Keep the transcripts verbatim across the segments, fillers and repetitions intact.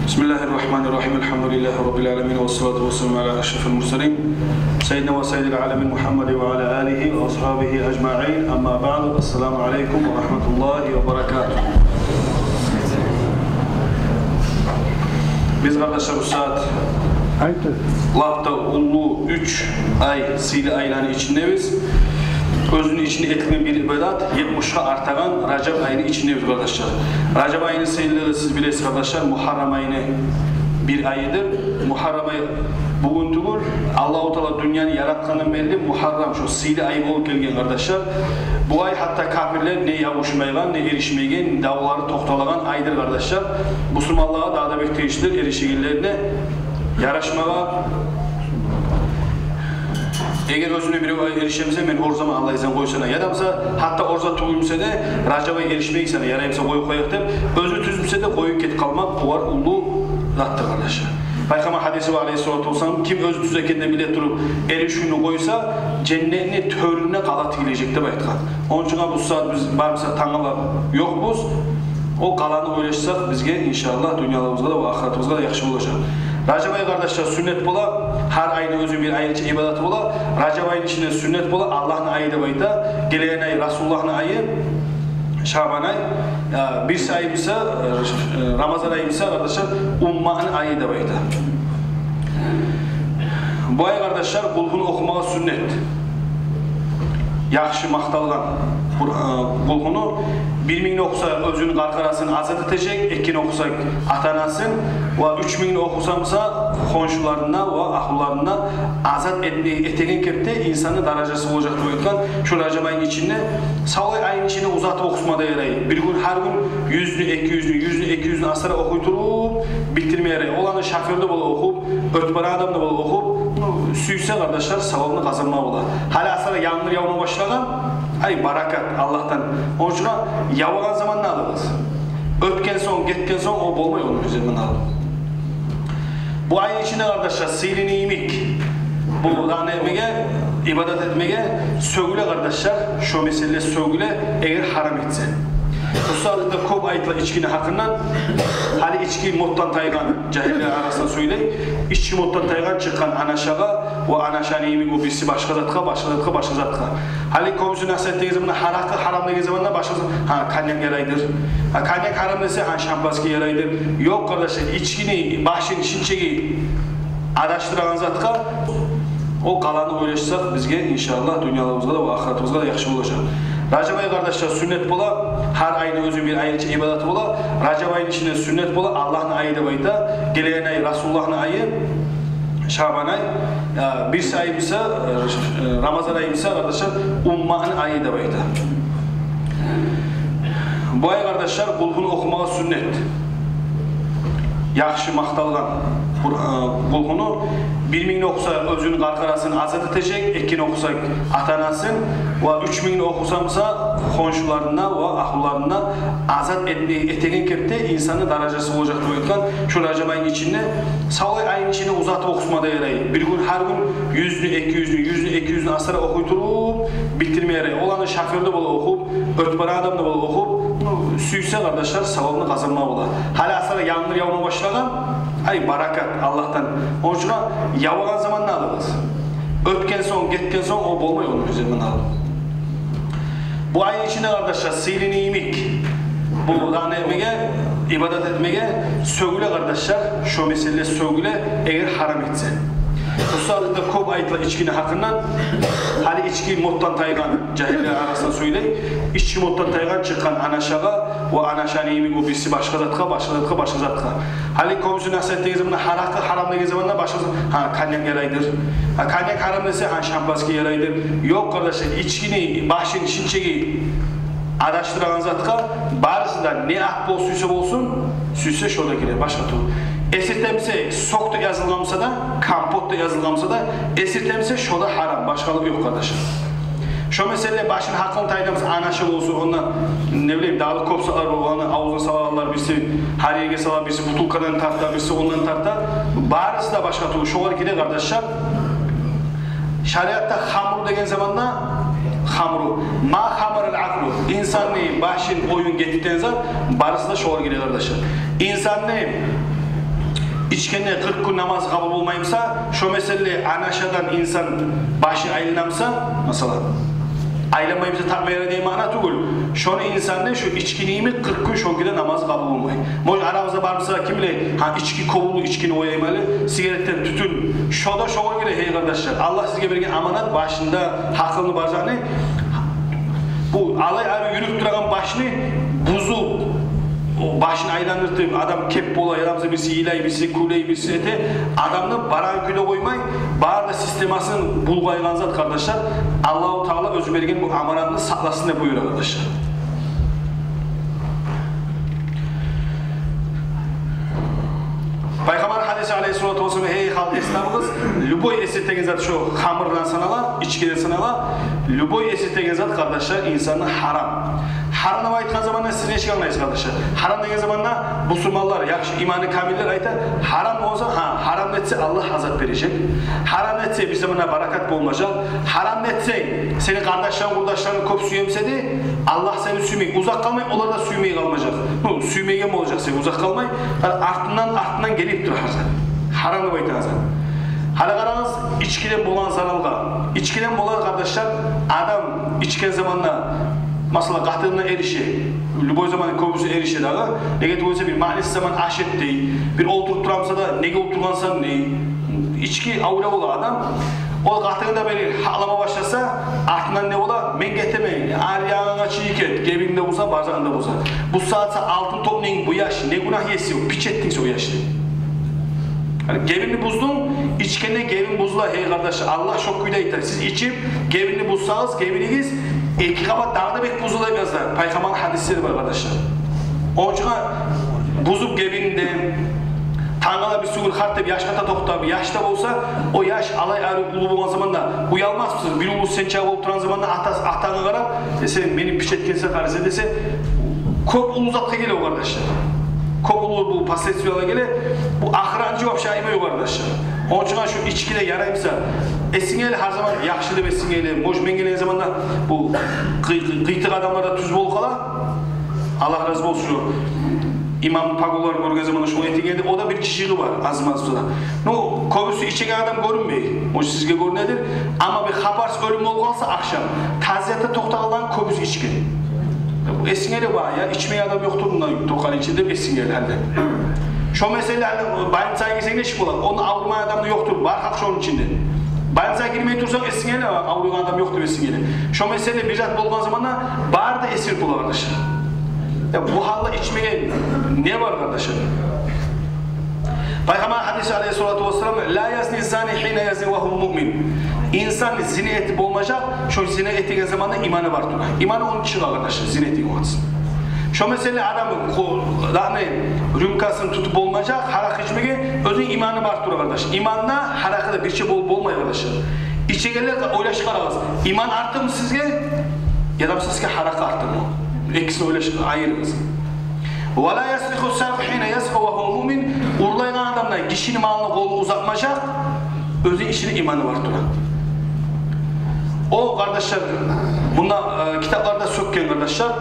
بسم الله الرحمن الرحيم. الحمد لله رب العالمين، والصلاة والسلام على أشرف المرسلين، سيدنا وسيد العالمين محمد وعلى آله وأصحابه أجمعين. أما بعد، السلام عليكم ورحمة الله وبركاته. Биз, къардашлар, бу сагьат лап да уллу уьч ай, сыйлы айланы ичиндебиз. Оьзюню ичинде этилген бир ибадат, етмишге артагъан Ражаб айны ичиндебиз, къардашлар. Ражаб айны сыйлылыгъы, сиз билесиз, къардашлар, Мугьаррам айны бир айыдыр. Мугьаррам ай бугюн тюгюл, Аллагьу Таала дюньяны яратгъандан берли Мугьаррам, шо сыйлы ай болуп гелген, къардашлар. Бу ай гьатта капирлер не ябушмайгъан, не эришмейген, давлары токъталагъан айдыр, къардашлар. Бусурманлагъа дагъы да бек тийишлидир эришегенлерине ярашмагъа. Эгер оьзюне бирев: «Ай, эришемсе, мен оразаман, Аллагь изин къойса», — яда буса гьатта ораза тюгюлмюсе де, Ражаб ай эришмейсен, яраймуса, къоюп къояйыкъ деп, оьзю тюзмюсе де, къоюп гетип къалмакъ огъар уллу затдыр, къардашлар. Пайхаммар гьадиси бар, алейгьиссалату вассалам: «Ким оьзю тюз экенни биле туруп, эришивню къойса, женнетни тёрюнде къала тигилежек», — деп айтгъан. Ону учун бу сагьат биз барыбыз да тангала ёкъбуз. О къаланы ойлашсакъ, бизге, иншааллагь, дюньяларыбызгъа да ва ахыратыбызгъа да яхшы болажакъ. Ражаб ай, къардашлар, сюннет бола. Гьар айны оьзюню бир айрыча ибадаты бола. Ражаб айны ичинде сюннет бола, Аллагьны айы деп айта. Гелеген ай Расулуллагьны айы, Шабан ай, э, бирси ай буса, э, Рамазан ай буса, къардашлар, умматны айы деп айта. Бу ай, къардашлар, Къулгьуну охумагъа сюннет. Яхшы макъталгъан Къур-, э, Къулгьуну. Бир мингни охуса, оьзюню къаркъарасын азат этежек, экини охуса, ата-анасын, ва уьч мингни охуса буса, хоншуларын да ва агьлюлерин де азат этме-, этеген кепде инсанны даражасы болажакъ деп айтгъан. Шо Ражаб айны ичинде, савлай айны ичинде узатып охуса да ярай. Бир гюн, гьар гюн юзню, эки юзню, юзню, эки юзню асыра охуй туруп битирме ярай. Оланы шофёру да бола охуп, оьтюп барагъан адам да бола охуп, ну, сюйсе, къардашлар, савабын къазанма бола. Гьали асыра янгур явма башлагъан, ай, баракат Аллагьдан. Ону учун явагъан заманда алыгъыз. Оьтген сонг, гетген сонг о болмай, ону уьзюмюн алып. Бу айны ичинде, къардашлар, сыйлы йимик, бу да не этмеге, ибадат этмеге сёгюле, къардашлар, шо меселе сёгюле, эгер гьарам этсе. Бу сагьатда кёп айтыла ичкини гьакъындан. Гьали ички моддан тайгъан, жагьиллер арасында сёйлей, ички моддан тайгъан, чыкъгъан анашагъа, ва анашаны йимик о бириси башгъа затгъа, башгъа затгъа, башгъа затгъа. Гьали кёбюсю насигьат деген заманда гьаракъы гьарам деген заманда башгъа зат, гьа, коньяк ярайдыр. Гьа, коньяк гьарам десе, гьа, шампанский ярайдыр. Ёкъ, къардашлар, ичкини башын шунчагъы адашдырагъан затгъа, о къаланы ойлашсакъ, бизге, иншааллагь, дюньяларыбызгъа да ва ахыратыбызгъа да яхшы болажакъ. Ражаб ай, къардашлар, сюннет бола. Гьар айны оьзюню бир айрыча ибадаты бола. Ражаб айны ичинде сюннет бола, Аллагьны айы деп айта. Гелеген ай Расулуллагьны айы, Шабан ай, э, бирси ай буса, э, Рамазан ай буса, къардашлар, умматны айы деп айта. Бу ай, къардашлар, Къулгьуну охумагъа сюннет. Яхшы макъталгъан Къур-, э, Къулгьуну. Бир мингни охуса, оьзюню къаркъарасын азат этежек, экини охуса, ата-анасын, ва уьч мингни охуса буса, хоншуларын да ва агьлюлерин де азат этме-, этеген кепде инсанны даражасы болажакъ деп айтгъан. Шо Ражаб айны ичинде, савлай айны ичинде узатып охуса да ярай. Бир гюн, гьар гюн юзню, эки юзню, юзню, эки юзню асыра охуй туруп битирме ярай. Оланы шофёру да бола охуп, оьтюп барагъан адам да бола охуп, ну, сюйсе, къардашлар, савабын къазанма бола. Гьали асыра янгур явма башлагъан, ай, баракат Аллагьдан. Ону учун явагъан заманда алыгъыз. Оьтген сонг, гетген сонг о болмай, ону уьзюмюн алып. Бу айны ичинде, къардашлар, сыйлы йимик, бу да не этмеге, ибадат этмеге сёгюле, къардашлар, шо меселе сёгюле, эгер гьарам этсе. Бу сагьатда кёп айтыла ичкини гьакъындан. Гьали ички моддан тайгъан, жагьиллер арасында сёйлей, ички моддан тайгъан, чыкъгъан анашагъа, ва анашаны йимик о бириси башгъа затгъа, башгъа затгъа, башгъа затгъа. Гьали кёбюсю насигьат деген заманда гьаракъы гьарам деген заманда башгъа зат, гьа, коньяк ярайдыр. Гьа, коньяк гьарам десе, гьа, шампанский ярайдыр. Ёкъ, къардашлар, ичкини башын шунчагъы адашдырагъан затгъа барысы да, не ат бол сюйсе болсун, сюйсе шо да гире, башгъа тюгюл. Эсиртемсе, сок да язылгъан буса да, компот да язылгъан буса да, эсиртемсе, шо да гьарам, башгъалыгъы ёкъ, къардашлар. Шо меселе башын гьакъылын тайдырмас, анашы болсун, онда, не билейим, дагъы кёп затлар болгъаны, авзуна салагъанлар, бириси гьар ерге сала, бириси бутылкадан тарта, бириси ондан тарта. Барысы да башгъа тюгюл, шогъар гире, къардашлар. Шариатда хамру деген заманда, хамру, ма хамарал акълу, инсанны башын, оюн гетиртеген зат, барысы да шогъар гире, къардашлар. Инсанны Ичгенде къыркъ гюн намаз къабул болмай буса, шо меселде анашадан инсан башы айлана буса, масала, айланмай буса, тапмай яра деген маъна тюгюл. Шону инсанны шо ичгини йимик къыркъ гюн шонки де намаз къабул болмай. Может, арабызда бар буса, ким биле, гьа, ичги, кёп уллу ичгини къояйым гьали, сигареттен, тютюн, шо да шогъар гире, гьей къардашлар. Аллагь сизге берген аманат, башында гьакъылны бар заны, бу алай-арай юрюп турагъан башны бузуп, о башын айландыртып, адам кеп бола, ярамаса бириси йылай, бириси кюлей, бириси эте. Адамны барагъан кюйде къоймай, бары да системасын булгъайгъан зат, къардашлар. Аллагьу Таала оьзю берген бу аманатны сакъласын деп буюра, къардашлар. Пайхаммар гьадиси, алейгьиссалату вассалам: «Гьей халкъ, эс табыгъыз, любой эс этеген зат, шо хамырдан санала, ичгиден санала, любой эс этеген зат, къардашлар, инсанны гьарам». Гьарам деп айтгъан заманда сиз нечик англайсыз, къардашлар? Гьарам деген заманда бусурманлар, яхшы иманы камиллер айта: «Гьарам болса, гьа, гьарам этсе, Аллагь азап бережек. Гьарам этсе, бир заманда баракат болмажакъ. Гьарам этсенг, сени къардашларынг, къурдашларынг кёп сюе буса да, Аллагь сени сюймей, узакъ къалмай, олар да сюймей къалмажакъ. Ну, сюймейген болажакъ сени узакъ къалмай». Гьали артындан, артындан гелип тура гьар зат. Гьарам деп айтагъан зат. Гьали къарагъыз, ичгиден болгъан заралгъа. Ичгиден болгъан, къардашлар, адам ичген заманда, масала, къатынына эрише. Любой заман кёбюсю эрише дагъы. Неге тюгюл эсе, бир маънасыз заман аш этди, бир олтуруп турамыса да, «Неге олтургъансан?» дей. Ичги аврута бола адам. О къатынгъа да бери гьакълама башласа, артындан не бола? «Мен гетемен, ари янынга чыгъып гет, гебинде болса, бажагъында болса». Бу сагьатса алтын топну, бу яш не гюнагь еси, о пич этдинг сен о яшны. Гьали гебинни буздунг, ичгенде гебин бузула, гьей къардаш. Аллагь шо кюйде айта: сиз ичип гебинни бузсагъыз, гебинигиз эки къабат дагъы да бек бузула деп язды. Пайхаммарны гьадислери бар, къардашлар. Ону учун бузуп гебинни де, тангала бирисигюн харт деп яшгъа да токътап, яш да болса, о яш алай-арай уллу болгъан заманда уялмасмысыз? Бир уллу сен чакъы болуп турагъан заманда атасы, атангъа къарап, десе, «Мени пич этгенсен, къараса», десе, кёп уллу затгъа геле о, къардашлар. Кёп уллу бу последствиялар геле. Бу ахыратны жавап шайы ма о, къардашлар. Ону учун шу ичги де яраймыса, эсинге геле гьар заман яхшы деп эсинге геле. Может, мен гелеген заманда бу къый-, къый-, къыйтыкъ адамлар да тюз болуп къала. Аллагь рази болсун. Имам погонларын гёрген заманда шолай этеген эди. О да бир чыжыгъы бар, аз-маз да. Ну, кёбюсю ичеген адам гёрюнмей. Может, сизге гёрюнедир. Амма бир хабарсыз оьлюм болуп къалса, ахшам тазиятда токътагъанланы кёбюсю ичген. Эсинге де бар, я, ичмей адам ёкъдур мунда токъар ичинде деп эсинге геле гьали. Шо меселе, гьали больницагъа гирсенг, нечик бола? Онда аврумай адам да ёкъдур, бар халкъ шону ичинде. Больницагъа гирмей турсанг, эсинге геле, авруйгъан адам ёкъ деп эсинге геле. Шо меселе бир зат болгъан заманда бары да эсирип бола, къардашлар. Я, бу гьалда ичмеге не бар, къардашлар? Пайхаммар гьадиси, алейгьиссалату вассалам: «Ла язни зани гьина язни ва гьува муъмин». Инсан зина этип болмажакъ, шо зина этеген заманда иманы бар туруп. Иманы ону чыгъа, къардашлар, зина этеген вакътисинде. Шо меселе адам къо-, яни, рюмкасын тутуп болмажакъ гьаракъы ичмеге, оьзюню иманы бар туруп, къардаш. Иман да, гьаракъы да бирче болуп болмай, къардашлар. Ичегенлер, ойлашып къарагъыз. Иман артыкъмы сизге, яда сизге гьаракъы артыкъмы? Экисин ойлашып айырыгъыз. «Ва ла ясрикъу сарикъу гьина ясрикъу ва гьува муъмин». Урлайгъан адам да гишини малына къолун узатмажакъ, оьзюню ичинде иманы бар туруп. О, къардашлар, мунда, э, китапларда сёкген, къардашлар.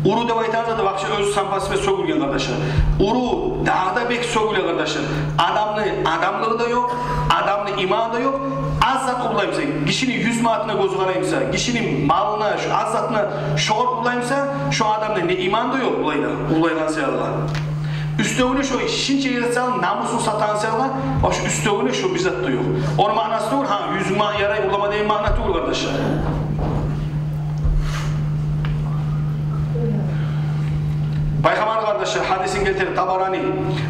Уруу деп айтагъан зат да вообще оьз сапасы булан сёгюлген, къардашлар. Уруу дагъы да бек сёгюле, къардашлар. Адамны адамлыгъы да ёкъ, адамны иманы да ёкъ. Аз зат урлаймыса, гишини юз манатына гёзю къараймыса, гишини малына, шо аз затына шогъар урлаймыса, шо адамда не иман да ёкъ, урлай да, урлайгъан саялы. Уьстевюне шо шунча зат саялы, намусун сатагъан саялы, баш уьстевюне шо бир зат да ёкъ. Ону маънасы тюгюл, гьа, юз манат ярай урлама деген маъна тюгюл, къардашлар. Пайхаммар, къардашлар, гьадисин гелтире Табарани: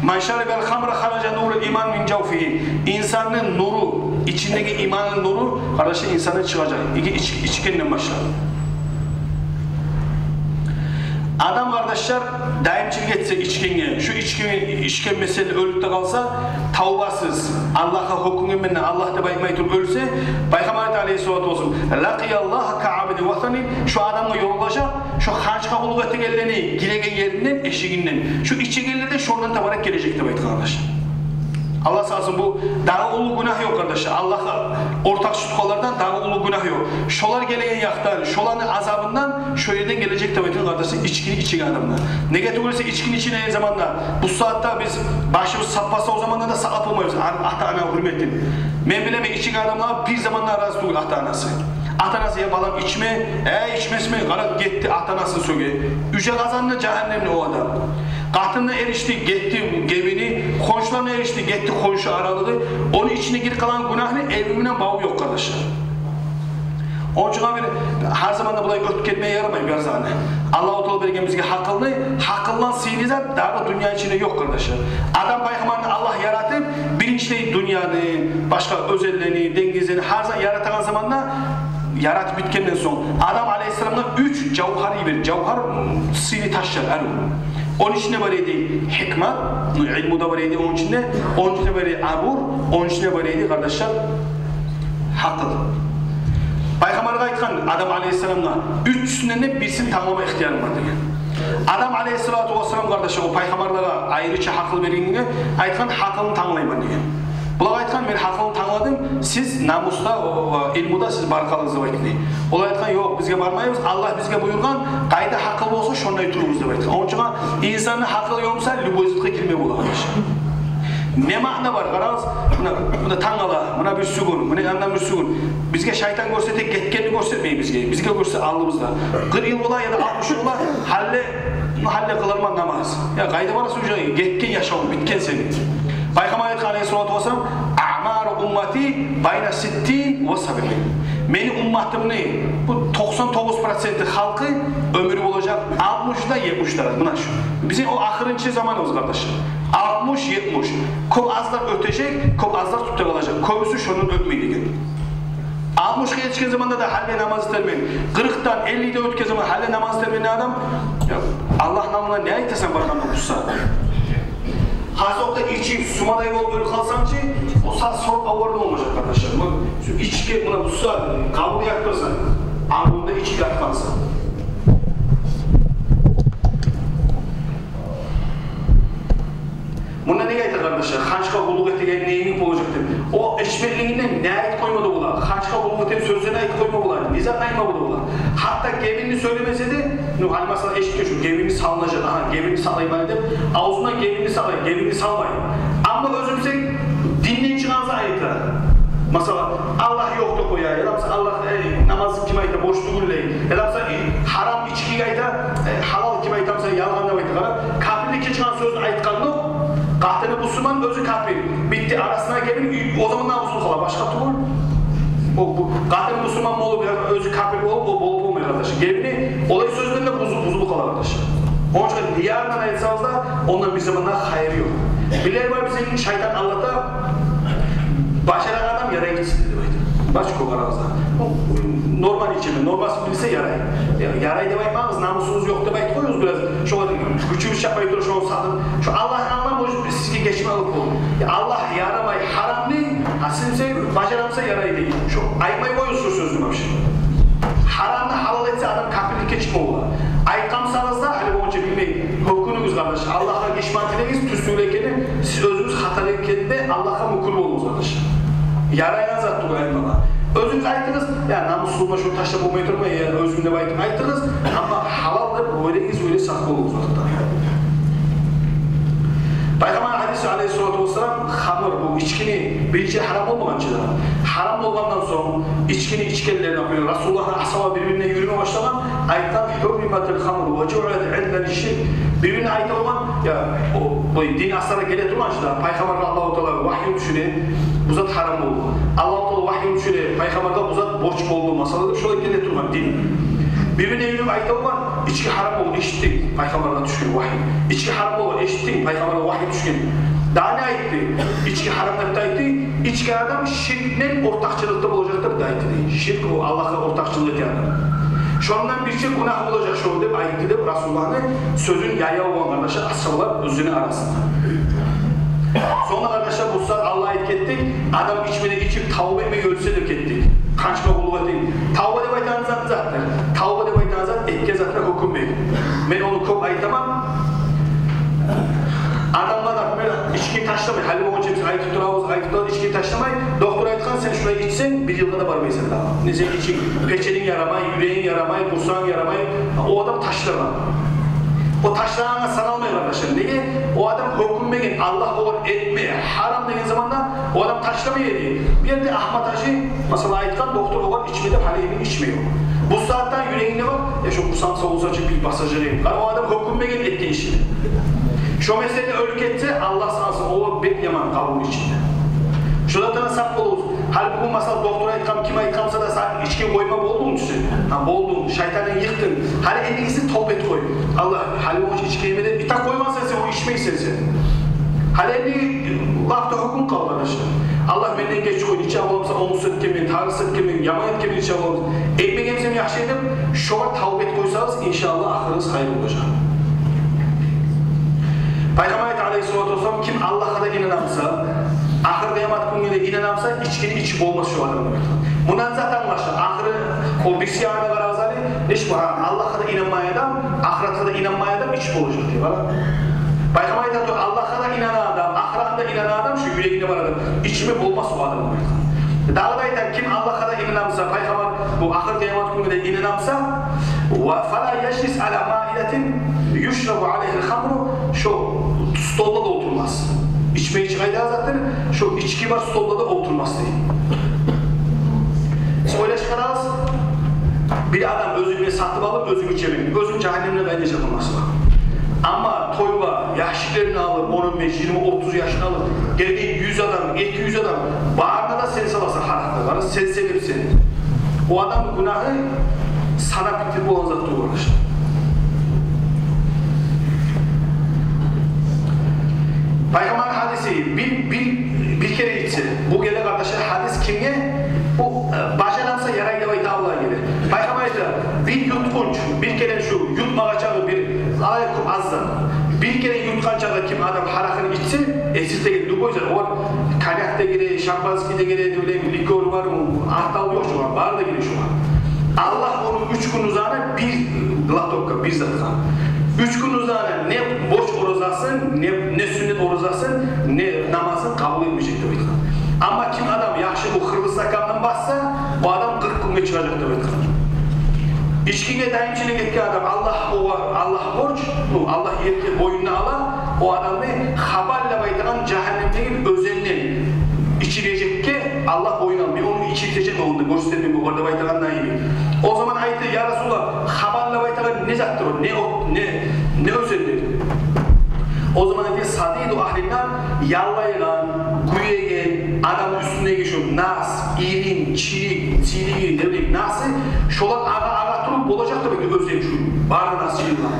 «Ман шарибал хамра хаража нурул иман мин жавфигьи». Инсанны нуру, ичиндеги иманны нуру, къардашлар, инсандан чыгъажакъ. Иги ич-, ичгенден башлап. Адам, къардашлар, даимчилик этсе ичгенге, шу ичген, ичген меселе оьлюп де къалса, тавбасыз, Аллагьгъа гьёкюнген мен, Аллагь деп айтмай туруп оьлсе, Пайхаммар айта, алейгьиссалату вассалам: «Лакъия Аллагьа каъабидин васанин». Шо адамгъа ёлугъажакъ, шо ханчгъа къуллукъ этегенлени гиреген еринден, эшигинден. Шо ичегенлер де шондан табарак гележек деп айтгъан, къардашлар. Аллагь сакъласын, бу дагъы уллу гюнагь ёкъ, къардашлар. Аллагьгъа ортакъчы тутгъанлардан дагъы уллу гюнагь ёкъ. Шолар гелеген якъдан, шоланы азабындан шо ерден гележек деп айтгъан, къардашлар, ичкини ичеген адамлар. Неге тюгюл эсе, ичкини ичеген заманда, бу сагьатда биз башыбыз саппаса, о заманда да сакълап болмайбыз ата-ана гьюрметин. Мен билемен, ичеген адамлар бир заманда рази тюгюл ата-анасы. Ата-анасы: «Я, балам, ичме». Э, ичмесми? Къара, гетди, ата-анасын сёге. Уьже къазанны жагьаннемни о адам. Къатынына эришди, гетди гебини, хоншуларына эришди, гетди хоншу аралыгъы. Ону ичине гирип къалагъан гюнагьны эви булан баву ёкъ, къардашлар. Ону учун бир гьар заманда булай оьтюп гетмеге ярамай бир затны. Аллагьу Таала берген бизге гьакъылны, гьакъылдан сыйлы зат дагъы дюнья ичинде ёкъ, къардашлар. Адам пайхаммарны Аллагь яратып, биринчилей дюньяны, башгъа оьзенлени, денгизлени, гьар затны яратагъан заманда яратып битгенден сонг, Адам алейгьиссаламгъа уьч жавгьар йиберди. Жавгьар, сыйлы ташлар, арив. Ону ичинде бар эди гьикмат, илму да бар эди ону ичинде, ону ичинде бар эди абур, ону ичинде бар эди, къардашлар, гьакъыл. Пайхаммаргъа айтгъан Адам алейгьиссаламгъа: «Уьчюсюнден де бирисин танглама ихтиярынг бар», — деген. Адам алейгьиссалату вассалам, къардашлар, о пайхаммарлагъа айрыча гьакъыл берилгенге айтгъан: «Гьакъылны танглайман», — деген. Булагъа айтгъан: «Мен гьакъылны тангладым, сиз намусда, о, о, илмуда сиз бар къалыгъыз», — деп айтгъан. Олар айтгъан: «Ёкъ, биз бармайбыз, Аллагь бизге буюргъан, къайда гьакъыл болса, шонда турамыз», — деп айтгъан. Ону учун инсанны гьакъылы ёкъ буса, любой затгъа гирме бола, къардашлар. Не маъна бар, къарагъыз, муна, муна тангала, муна бирисигюн, муна андан бирисигюн. Бизге шайтан гёрсете, гетгенни гёрсетмей бизге. Бизге гёрсете алдыбызда. Къыркъ йыл бола яда алтмыш йыл бола, гьали, ну, гьали къыларман намаз. Я къайда барасан уже, гетген яшавунг, битген сени. Пайхаммар айтгъан алейгьиссалату вассалам: «Аъмару уммати байна ситтин ва сабъин». Мени умматымны бу токъсан тогъуз проценти халкъы оьмюрю болажакъ алтмышда, етмишде. Муна шу. Бизин о ахырынчы заманыбыз, къардашлар. Алтмыш, етмиш. Кёп азлар оьтежек, кёп азлар тюпде къалажакъ. Кёбюсю шондан оьтмей деген. Алтмышгъа етишген заманда да гьали намаз этермен. Къыркъдан, эллиден оьтген заман гьали намаз этермен деген адам. Я, Аллагьны алдында не айтасан баргъанда буса? Гьасокъда ичип, сумадай болуп оьлюп къалсанг чы, о сагьат соруп аварны болмажакъ, къардашлар. Бу, шу ички, муна буса, къабур ятдырсан, амрунда ичип ятгъансан. Мунда неге айта, къардашлар? Ханчгъа къуллукъ этеген йимик болажакъ деп. О ичмеклигинден не айтып къойма да бола. Ханчгъа къуллукъ этеген сёзлени айтып къойма бола. Не зат айтма да бола. Гьатта гебинни сёйлемесе де, ну, гьали масала эшитген шу, гебинни салынажакъ, агьа, гебинни салайман деп, авзундан гебинни салай, гебинни салмай. Амма оьзю буса динден чыкъгъан зат айта. Масала, Аллагь ёкъ деп къоя, яда буса Аллагь, э, намаз ким айта, борч тюгюл дей. Яда буса, э, гьарам ичкиге айта, э, гьалал ким айта, буса ялгъан деп айта. Къара, капирликге чыкъгъан сёз айтгъан ёкъ. Къатыны бусурман, оьзю капир. Битди, арасына гебин, о заманда бузулуп къала, башгъа тюгюл. О, бу, къатыны бусурман болуп, я оьзю капир болуп, о болуп болмай, къардаш. Гебини олай сёз булан да бузу-, бузулуп къала, къардаш. Ону учун неярдан айтсагъыз да, ондан бир заманда хайыр ёкъ. Билер бар, бизин шайтан алдата, бажарагъан адам ярай гитсин деп айта. Бачко арабызда. О, норманы ичемен, нормасын билсе ярай. Я, ярай деп айтмагъыз, намусугъуз ёкъ деп айтып къоюгъуз бираз. Шогъар гючюбюз чатмай тура, шону сатып. Шо Аллагьны алдында, может, биз сизге гечме алып болур. Я, Аллагь ярамай гьарамны, а сиз бажарса ярай дей. Шо айтмай къоюгъуз шо сёзню вообще. Гьарамны гьалал этсе, адам капирликге чыкъма бола. Айтгъан бусагъыз да, гьали болгъунча билмей, гьёкюнюгюз, къардаш. Аллагьгъа гечмек тилегиз, тюз тюгюл экенин, сиз оьзюгюз хаталыкъ экенин де Аллагьгъа мюкюр болугъуз, къардаш. Ярайгъан зат тюгюл айтмагъа. Оьзюгюз айтыгъыз, я, намусума шо ташлап болмай турман, я, оьзюм деп айтып айтыгъыз, амма гьалал деп ойлайгъыз, ойлай сакъ болугъуз вакътиде. Пайхаммар гьадиси, алейгьиссалату вассалам, хамр, бу ичкини биринчи гьарам болмагъан чы да. Гьарам болгъандан сонг, ичкини ичгенлер, например, Расулуллагьны асгьабалары бир-бирине юрюме башлагъан, айтгъан: «Гьурриматил хамру ва жуъилат индана ширк». Бир-бирине айта болгъан, я, о, бу дин асгьабалар геле тургъан чы да, пайхаммаргъа Аллагьу Таала вагьйун тюшюре, бу зат гьарам болду. Аллагьу Таала вагьйун тюшюре, пайхаммаргъа бу зат борч болду, масала деп, шолай геле тургъан дин. Бир-бирине юрюп айта болгъан: «Ички гьарам болгъан, эшитдинг, пайхаммаргъа тюшген вагьй. Ички гьарам болгъан, эшитдинг, пайхаммаргъа вагьй тюшген». Дагъы не айтды? Ички гьарам деп де айтды. Ички адам ширкден ортакъчылыкъда болажакъ деп де айтды дей. Ширк, о Аллагьгъа ортакъчылыкъ этген адам. Шондан бирче гюнагь болажакъ шо деп айтды деп, Расулуллагьны сёзюн яя болгъан, къардашлар, асгьабалар оьзлени арасында. Сонг да, къардашлар, бу сагьат Аллагь айтып гетди, адам ичмеге ичип, тавба этмей оьлсе деп гетди. Ханчгъа къуллукъ этип. Тавба деп айтагъан зат затдыр. Тавба деп айтагъан зат этген затгъа гьёкюнмей. Мен ону кёп айтаман. Адамлар, например, Ичкини ташламай, гьали болгъунча биз айтып турабыз, айтып турабыз, ичкини ташламай. Доктор айтгъан: «Сен шулай ичсенг, бир йылгъа да бармайсан дагъы. Не сен ичинг, печенинг ярамай, юрегинг ярамай, къурсагъынг ярамай». О адам ташлагъан. О ташлагъангъа саналмай, къардашлар. Неге? О адам гьёкюнмеген, Аллагь огъар этме гьарам деген заманда о адам ташламай эди. Бир ерде Агьмат-гьажи, масала, айтгъан, доктор огъар ичме деп, гьали энни ичмей о. Бу сагьатда юрегинде бар: «Я, шо къурсагъым сав болса чы, бир басажакъ эдим». Къара, о адам гьёкюнмеген этген ишине. Шо меселде оьлюп гетсе, Аллагь сакъласын, о бек яман къабурну ичинде. Шо затдан сакъ болугъуз. Гьали бугюн, масала, доктор айтгъан, ким айтгъан буса да, сен ичкини къойма болдунгму сен? Гьа, болдум. Шайтанны йыкъдынг. Гьали энни сен товба эт къой. Аллагь, гьали о ичкини ичмеме деп, и так къойгъансан сен, ону ичмейсен сен. Гьали энни лап да гьёкюн къалды, къардашлар. Аллагь, менден гечип къой, нече боламса, онгсуз этгенмен, тарыкъсыз этгенмен, яман этгенмен, нече боламса. Этмегенсем яхшы эди деп, шогъар товба эт къойсагъыз, иншааллагь, ахырыгъыз хайыр болажакъ. Пайхаммар айта, алайгьиссалату вассалам: «Ким Аллагьгъа да инана буса, ахыр къыямат гюнге де инана буса, ичкини ичип болмас шо адам», — деп айтгъан. Мундан зат англашыла, ахыры, о бирси янына къарагъыз гьали, иш бу, гьа, Аллагьгъа да инанмай адам, ахыратгъа да инанмай адам ичип болажакъ деп, къара. Пайхаммар айта тура: «Аллагьгъа да инана адам, ахыратгъа да инана адам, шо юрегинде бар адам, ичме болмас о адам», — деп айтгъан. Дагъы да айта: «Ким Аллагьгъа да инана буса, пайхаммар, бу ахыр къыямат гюнге де инана буса, ва фала яжлис ала маидатин юшрабу алайгьил хамру», шо столда да олтурмас. Ичме ичи къайда затдыр, шо ички бар столда да олтурмас дей. Сиз ойлашып къарагъыз, бир адам: «Оьзюме сатып алып, оьзюм ичемен». Оьзюнг жагьаннемде къайда ичежек, масала. Амма той бар, яшларын алып, он, он беш, йигирма, отуз яшны алып гелген юз адам, эки юз адам, барына да сен саласан гьаракъыны, бары сен себепсен. О адамны гюнагьы санап битип болагъан зат тюгюл, къардашлар. Пайхаммарны гьадиси: бир, бир, бир керен ичсе. Бу геле, къардашлар, гьадис кимге? Бу, э, бажарса ярай деп айтагъанлагъа геле. Пайхаммар айта: «Бир ютгъунч, бир керен шу ютмагъа чакъы бир, алай кёп аз зат. Бир керен ютгъан чакъы ким адам гьаракъыны ичсе, эсиртеген, любой зат, о коньяк да гире, шампанский де гире, не билейим, ликёр бармы, артаву ёкъ шогъар, бары да гире шогъар. Аллагь ону уьч гюн узагъына бир глотокгъа, бир затгъа. Уьч гюн узагъына не борч оразасын, не, не сюннет оразасын, не намазын къабул этмежек», — деп айтгъан. Амма ким адам яхшы бу хырлы стакандан басса, бу адам къыркъ гюнге чыгъажакъ деп айтгъан. Ичкиге даимчилик этген адам, Аллагь огъар, Аллагь борч, ну, Аллагь ерге бойнуна ала, о адамны Хабал деп айтагъан жагьаннемдеги оьзенден ичирежекге Аллагь бойнуна алды. «Мен ону ичиртежекмен, ону гёрсетежекмен огъар», — деп айтагъан йимик. О заман айта: «Я Расулаллагь, Хабал деп айтагъан не затдыр о? Не от, не, не оьзендир?» О заман айта: «Садиду агьлин нар, яллайгъан, гюйеген адамны уьстюндеги шу нас, ирин, чирик, сириги, не билейим, насы, шолар агъа-агъа туруп болажакъ», — деп айта, «оьзен шу, бары нас жыйылгъан.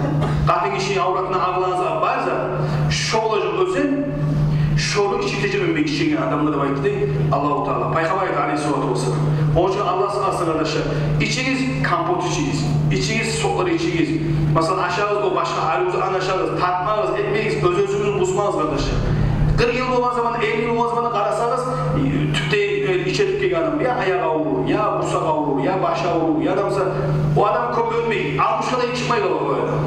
Къатын гишини авратына агъылгъан зат бар зат, шо болажакъ оьзен, шону ичиртежекмен мен ичеген адамны», — деп айтды Аллагьу Таала. Пайхаммар айта, алайгьиссалату вассалам. Ону учун Аллагь сакъласын, къардашлар, ичигиз, компот ичигиз, ичигиз, соклар ичигиз. Масала, ашагъыз, о башгъа, арив зат ашагъыз, тартмагъыз, этмегиз, оьз-оьзюгюзню бузмагъыз, къардашлар. Къыркъ йыл болгъан заман, элли йыл болгъан заман къарасагъыз, тюпде, э, ичирип гелген адам, я аякъ аврур, я къурсакъ аврур, я баш аврур, я адам буса, о адам кёп оьлмей, алтмышгъа да чыкъмай къала о адам.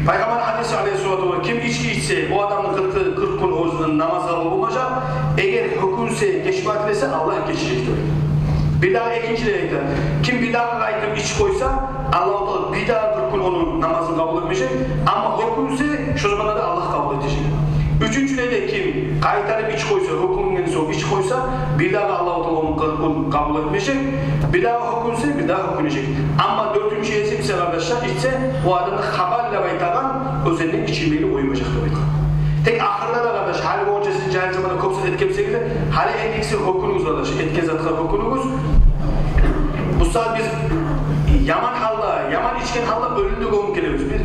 Пайхаммар гьадиси, алайгьиссалату вассалам: «Ким ички ичсе, о адамны къыркъ, къыркъ гюн оьзюню намазы къабул болмажакъ. Эгер гьёкюнсе, гечме тилесе, Аллагь гечежек», — деп. Бирдагъы экинчилей айта: «Ким бирдагъы къайтып ичип къойса, Аллагьу Таала бирдагъы къыркъ гюн ону намазын къабул этмежек. Амма гьёкюнсе, шо заманда да Аллагь къабул этежек». Уьчюнчюлей де: «Ким къайтарып ичип къойса, гьёкюнген сонг ичип къойса, бирдагъы Аллагьу Таала ону къыркъ гюн къабул этмежек, бирдагъы гьёкюнсе, бирдагъы гьёкюнежек. Амма дёртюнчюлей буса, къардашлар, ичсе, о адамны Хабал деп айтагъан оьзенден ичирмейли къоймажакъ», — деп айтгъан. Тек ахырда да, къардаш, гьали болгъунча сиз жагьил заманда кёп зат этгенсегиз де, гьали энни гиши гьёкюнюгюз, къардаш, этген затгъа гьёкюнюгюз. Бу сагьат биз яман гьалда, яман ичген гьалда оьлюню де гёмюп гелебиз. Бир,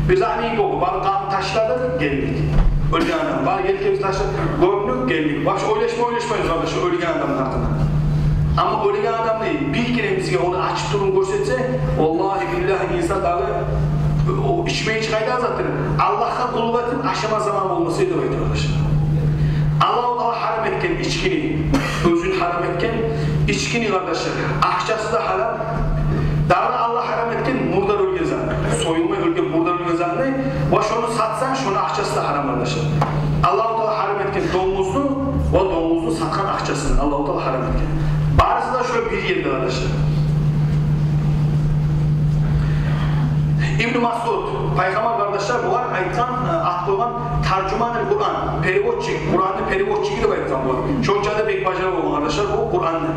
бир заман болгъан, бары къабны ташладыкъ, гелдик. Оьлген адам, бары елкебизни ташладыкъ, гёмдюк, гелдик. Вообще ойлашма, ойлашмайбыз, къардаш, оьлген адамны гьакъында. Амма оьлген адамны бир керен бизге ону ачып туруп гёрсетсе, валлагьи, биллагьи, инсан дагъы о ичмей чыгъа да затдыр. Аллагьгъа къуллукъ этип ашама заман болмас эди, деп айта, къардаш. Аллагьу Таала гьарам этген ичкини, оьзюн гьарам этген ичкини, къардашлар, акъчасы да гьарам. Дагъы Аллагь гьарам этген мурдар оьлген зат. Союлмай оьлген, мурдар оьлген затны Ва шону сатсанг, шону акъчасы да гьарам, къардашлар. Аллагьу Таала гьарам этген донгузну ва донгузну сатгъан акъчасын Аллагьу Таала гьарам этген. Барысы да шо бир ерде, къардашлар. Ибну Масъуд, пайхаммар, къардашлар, бугъар айтгъан, э, ат къойгъан таржуманул Къуран, переводчик, Къуранны переводчиги деп айтгъан бугъар. Шончакъы да бек бажара болгъан, къардашлар, бу Къуранны.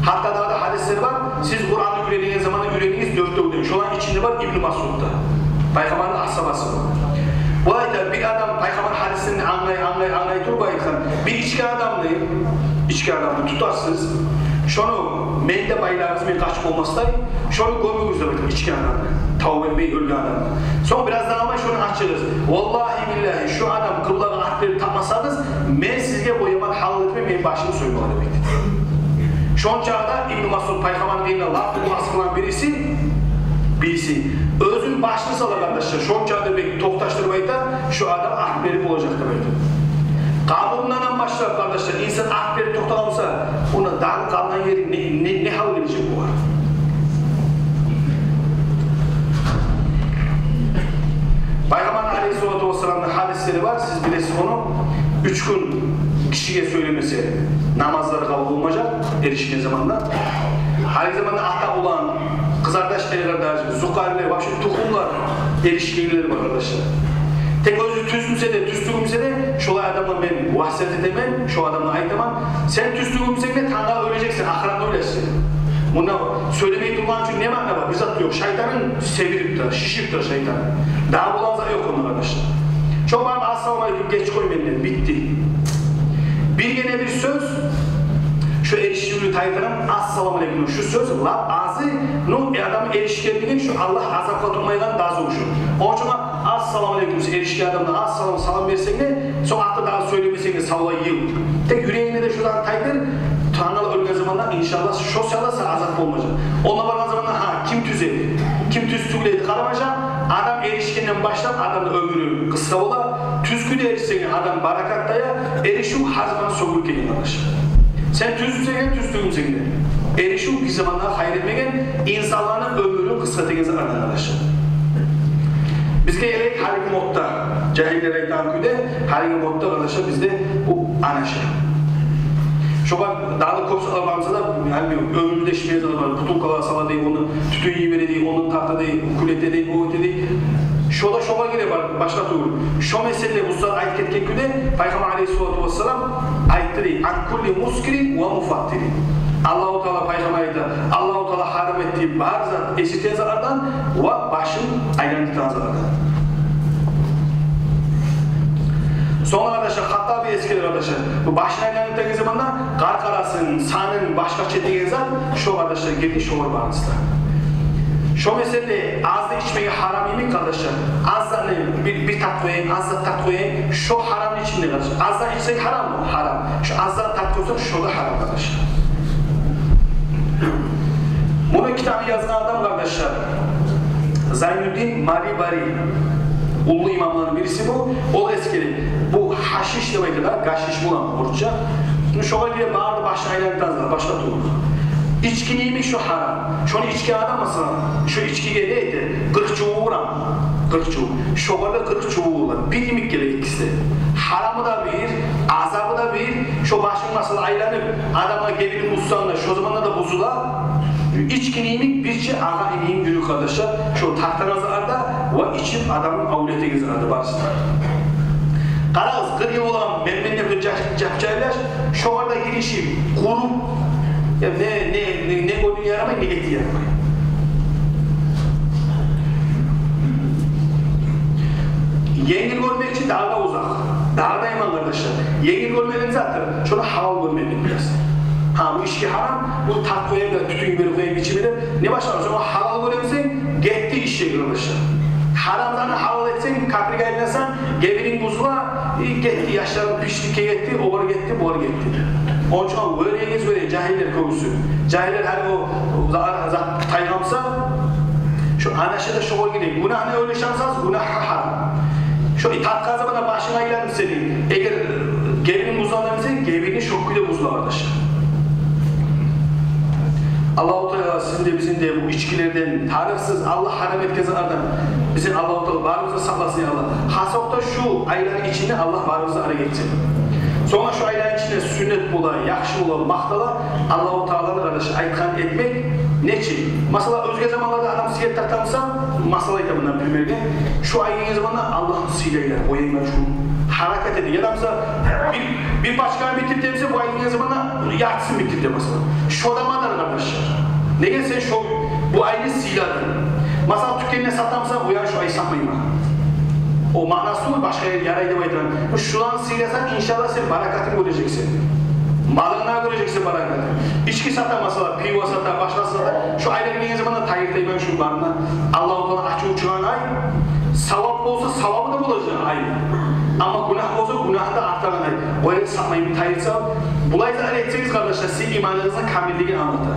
Гьатта дагъы да гьадислер бар: «Сиз Къуранны уьйренеген заманда уьйренигиз дёртевден». Шоланы ичинде бар Ибну Масъуд да, пайхаммарны асгьабасы. Бу айта, бир адам пайхаммар гьадисин англай, англай, англай туруп айтгъан: «Бир ичген адамны, ичген адамны тутарсыз, шону мен де байлагъыз, мен къачып болмастай, шону гёмюгюз», — деп айтгъан, ичген адамны, тавба этмей оьлген адамны. «Сонг бираздан алмай шону ачыгъыз. Валлагьи биллагьи, шу адам къыблагъа арт берип тапмасагъыз, мен сизге бояман гьалал этме, мени башымны соймагъа», — деп айтды. Шончакъы да Ибну Масъуд пайхаммарны къырыйында лап уллу асгьабаланы бириси, бириси. Оьзюню башын сала, къардашлар, шончакъы да бек токъташдырып айта, шу адам арт берип болажакъ деп айта. Къабурундан башлап, къардашлар, инсан арт берип токътагъан буса, онда дагъы къалгъан ери не, не, не гьал гележек бугъар? Пайхаммар алейгьиссалату вассаламны гьадислери бар, сиз билесиз ону. Уьч гюн кишиге сёйлемесе, намазлары къабул болмажакъ, эришген заманда. Гьалиги заманда ата-улан, къызардаш, эркъардаш, зукъарлар, вообще тухумлар эришгенлер бар, къардашлар. Тек оьзю тюз буса да, тюз тюгюл буса да, шолай адамгъа мен васият этемен, шо адамгъа айтаман: «Сен тюз тюгюл бусанг да, тангала оьлежексен, ахыратны ойлашсанг. Мунда сёйлемей тургъан учун не маъна бар? Бир зат ёкъ. Шайтанынг себирип тура, шишип тура шайтан. Дагъы болагъан зат ёкъ онда, къардашлар». Шо барып: «Ассаламу алейкум, геч къой менден», — битди. Биргине бир сёз, шо эришивню тайдырып: «Ассаламу алейкум». Шо сёз лап азы, ну, э, адам эришгенлигин, шо Аллагь азапгъа токътатмайгъан да азы шо. Ону учун «Ассаламу алейкум», сен эришген адамгъа ассалам, салам берсенг де, сонг артда дагъы сёйлемесенг де, савлай йыл. Тек юрегингде де шо затны тайдыр, тангала оьлген заманда, иншаллагь, шо сагьатда сагъа азап болмажакъ. Онда баргъан заманда, гьа, ким тюз эди, ким тюз тюгюл эди къарамажакъ, адам эришгенден башлап, адамны оьмюрю къысгъа бола. Тюз кюйде эришсенг, адам баракат тая, эришив гьар заман сёгюлюп гелген, къардашлар. Сен тюз бусанг да, тюз тюгюл бусанг да, эришив бир заманда хайыр этмеген, инсанланы оьмюрюн къысгъартагъан зат, къардашлар. Бизге гелейик гьалиги модда, жагьиллер айтагъан кюйде, гьалиги модда, къардашлар, бизде бу анаша. Шогъар дагъы кёп затлар бар буса да, гьали оьмюрде ичмеген затлар бар, бутылкалагъа сала дей, ону тютюн йибере дей, ону тарта дей, кюл эте дей, о эте дей. Шо да шогъар гире, бар, башгъа тюгюл. Шо меселе бу сагьат айтып гетген кюйде, Пайхаммар алейгьиссалату вассалам айтды дей: «Ан кулли мускирин ва муфаттирин». Аллагьу Таала, Пайхаммар айта, Аллагьу Таала гьарам этди бар зат, эсиртеген затлардан ва башын айландыртагъан затлардан. Сонг, къардашлар, Хаттаби эсгере, къардашлар, бу башын айландыртагъан заманда къаркъарасын, санын башгъача этеген зат, шо, къардашлар, гирди шогъар барысы да. Шо меселе азны ичмеге гьарам йимик, къардашлар. Аз затны бир, бир тат къояйым, аз зат тат къояйым, шо гьарамны ичинде, къардашлар. Аз зат ичсек гьараммы? Гьарам. Шо аз зат тат къойсакъ, шо да гьарам, къардашлар. Муну китабын язгъан адам, къардашлар, Зайнуддин Малибари, уллу имамланы бириси бу. Ол эсгере, бу гьашиш деп айта да, гашиш булан орусча. Шогъар гире бары да башын айландырагъан зат, башгъа тюгюл. Ичкини йимик шо гьарам. Шону ичген адам, масала, шо ичкиге не эте? Къыркъ чубу урама. Къыркъ чубу. Шогъар да къыркъ чубу ура. Бир йимик геле экиси де. Гьарамы да бир, азабы да бир. Шо башынг, масала, айланып, адамгъа гебининг бузсанг да, шо заманда да бузула. Ичкини йимик бирче агъа-ини йимик юрюй, къардашлар, шо тартагъан затларда ва ичип адамны авлет этеген затларда барысы да. Къарагъыз, къыркъ йыл болагъан мен-мен деп жаш, жап-жайлаш, шогъар да гиришип, къуруп, я не, не, не, не гёнгюне ярамай, не этме ярамай. Енгил гёрмек чи дагъы да узакъ, дагъы да яман, къардашлар. Енгил гёрмек не затдыр? Шону гьалал гёрмек бираз. Гьа, бу ички гьарам, бу тат къояйым да, тютюн йиберип къояйым ичиме деп. Не башгъа, шону гьалал гёремисен, гетди иш, къардашлар. Гьарам затны гьалал этсенг, капирге айлансанг, гебининг бузула, и гетди, яшларынг пишликге гетди, огъар гетди, бугъар гетди. Ону учун вёрегиз, вёре, жагьиллер кёбюсю. Жагьиллер гьали о, о за-, зат тайгъан буса, шо анаша да шогъар гире. Гюнагьны ойлашамысыз, гюнагь гьарам. Шо татгъан заманда башынг айланып сени, эгер гебининг бузула десе, гебининг шо кюйде бузула, къардашлар. Аллагьу Таала сизин де, бизин де бу ичкилерден, тарыкъсыз, Аллагь гьарам этген затлардан бизин Аллагьу Таала барыбызны сакъласын, я Аллагь. Хасокъда шу айланы ичинде Аллагь барыбызны арек этсин. Сонг шу айланы ичинде сюннет бола, яхшы бола, макътала Аллагьу Тааланы, къардаш, айтгъанын этмек. Нечик? Масала, оьзге заманларда адам сигарет тарта буса, масала айтаман мундан примерге, шу ай гелген заманда Аллагьны сыйлайлар, къояйман шуну, гьаракат эте. Яда буса бир, бир пачканы битдирте буса, бу ай гелген заманда яртысын битдирте, масала. Шо да мадар, къардашлар. Неге сен шо, бу айны сыйладынг? Масала, тюкенде сата буса, бу ай, шу ай сатмайман. О маънасы ёкъ, башгъа ер ярай деп айтаман. Шуланы сыйласанг, иншаллагь, сен баракатын гёрежексен. Малынгда гёрежексен баракатын. Ички сата, масала, пиво сата, башгъа сата. Шу айлар гелген заманда тайдыртайман шуну барын да. Аллагьу Таала ачуву чыгъагъан ай, савап болса, савабы да болажакъ ай. Амма гюнагь болса, гюнагьы да артагъан ай. О ерде сатмайман, тайдырса. Булай зат этсегиз, къардашлар, сизин иманыгъызны камиллигин англата.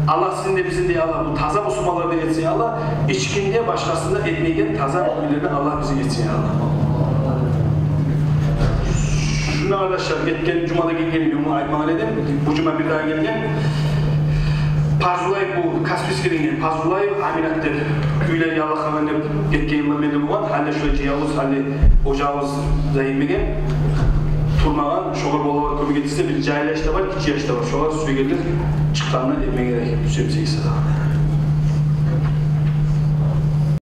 Аллагь сизин де, бизин де, я Аллагь, бу таза бусурманлардан этсин, я Аллагь. Ичкини де, башгъасын да этмейген таза муъминлерден Аллагь бизин этсин, я Аллагь. Шунда, къардашлар, гетген жумада гелген эдим, мен муну айтмагъан эдим. Бу жума бир дагъы гелген. Парзулаев, бу Каспийскийден гелген, Парзулаев Аминат деп. Уьйлер яллакъгъан деп, гетген йыллар менде болгъан. Гьали шулай жыявуз, гьали ожагъыбыз да этмеген, турмагъан. Шогъар болагъан кёмек этсе, бир жагьил яш да бар, гиччи яш да бар. Шолар сюйгенлер чыкъгъанны этме герек. Сюйсе, садагъа.